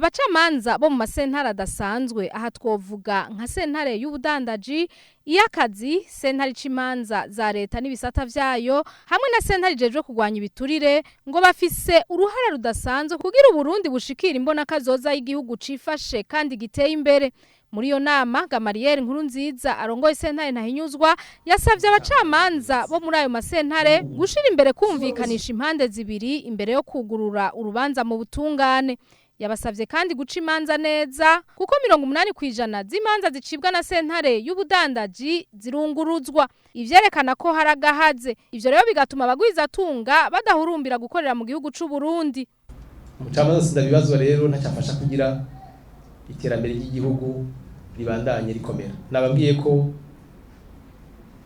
Abacamanza bo mu masentare adasanzwe, aha twovuga nka sentare y'ubudandaji, iy'akazi, sentare ica imanza za leta n'ibisata vyayo, hamwe na sentare ijejwe kurwanya ibiturire, ngo bafise uruhara rudasanzwe kugira Uburundi bushikira imbonakazoza y'igihugu cifashe kandi giteye imbere. Muri iyo nama, Gamariyeri Nkurunziza arongoye sentare Ntahinyuzwa yasavye abacamanza bo muri ayo masentare gushira imbere kumvikanisha impande zibiri imbere yo kugurura urubanza mu butungane. Yabasavye kandi guca imanza neza kuko 80% z'imanza zicibwa na sentare y'ubudandaji zirunguruzwa, ivyerekana ko hari agahaze. Ivyo rero bigatuma abagwizatunga badahurumbira gukorera mu gihugu c'u Burundi. Umucamanza sindabibazwa rero ntacyafasha kugira iterambere ry'igihugu ribandanye rikomera. Nababwiye ko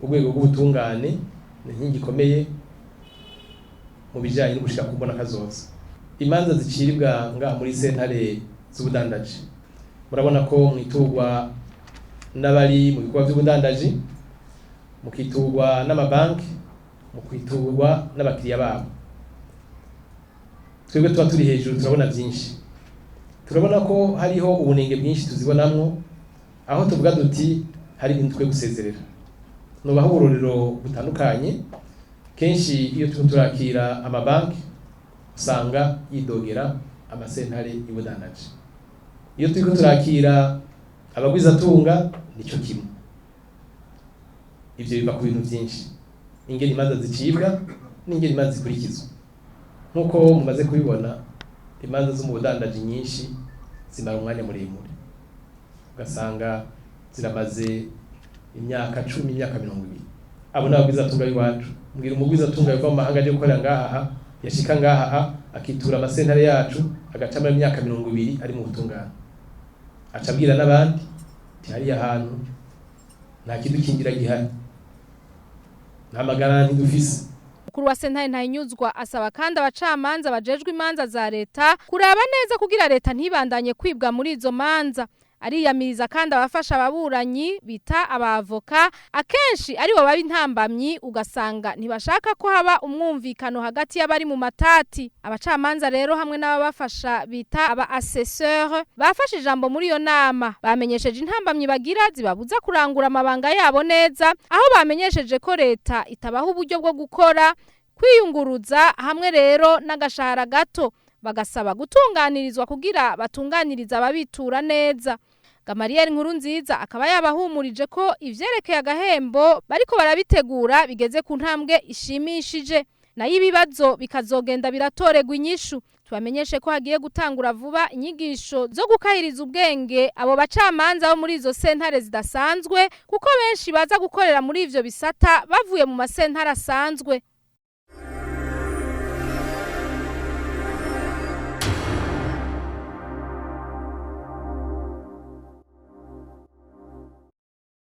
urwego rw'ubutungane ni inkingi ikomeye mu bijanye no gushika ku mbonakazoza. Imanza ziciribwa ngaha muri sentare z'ubudandaji, murabona ko mwiturwa n'abari mu bikorwa by'ubudandaji, mukiturwa n'amabanki, mukiturwa n'abakiriya babo. Twebwe tuba turi hejuru turabona byinshi, turabona ko hariho ubunenge bwinshi tuzibonamwo, aho tuvuga duti hari ibintu twe gusezerera. Nubaho uburorero butandukanye. Kenshi iyo turiko turakira amabanki usanga yidogera amasentare y'ubudandaji, iyo turiko turakira abagwizatunga nico kimwe. Ivyo biva ku bintu vyinshi, ingene imanza zicibwa n'ingene imanza zikurikizwa. Nk'uko mumaze kubibona, imanza zo mu budandaji nyinshi zimara umwanya muremure, ugasanga ziramaze imyaka 10, imyaka 20. Abo ni abagwizatunga b'iwacu. Mbwira umugwizatunga yava mu mahanga aje gukorera ngaha, yashika ngaha akitura amasentare yacu, agacamo imyaka 20 ari mu butungane, aca abwira n'abandi ati hariya hantu nta kidukingira gihari, nta magaranti dufise. Mukuru wa sentare Ntahinyuzwa asaba kandi abacamanza bajejwe imanza za leta kuraba neza kugira leta ntibandanye kwibwa muri izo manza. Ariyamiriza kandi abafasha ababuranyi bita abavoka, akenshi aribo baba intambamyi, ugasanga ntibashaka ko haba umwumvikano hagati y'abari mu matati. Abacamanza rero hamwe n'ababafasha bita aba assesseur bafashe ijambo muri iyo nama, bamenyesheje intambamyi bagira zibabuza kurangura amabanga yabo neza, aho bamenyesheje ko leta itabaha uburyo bwo gukora, kwiyunguruza hamwe rero n'agashahara gato, bagasaba gutunganirizwa kugira batunganiriza ababitura neza. Gamariyeri Nkurunziza akaba yabahumurije ko ivyerekeye agahembo bariko barabitegura bigeze ku ntambwe ishimishije, nayo ibibazo bikazogenda biratorerwa inyishu. Tubamenyeshe ko hagiye gutangura vuba inyigisho zo gukahiriza ubwenge abo bacamanza bo muri izo sentare zidasanzwe, kuko benshi baza gukorera muri ivyo bisata bavuye mu masentare asanzwe.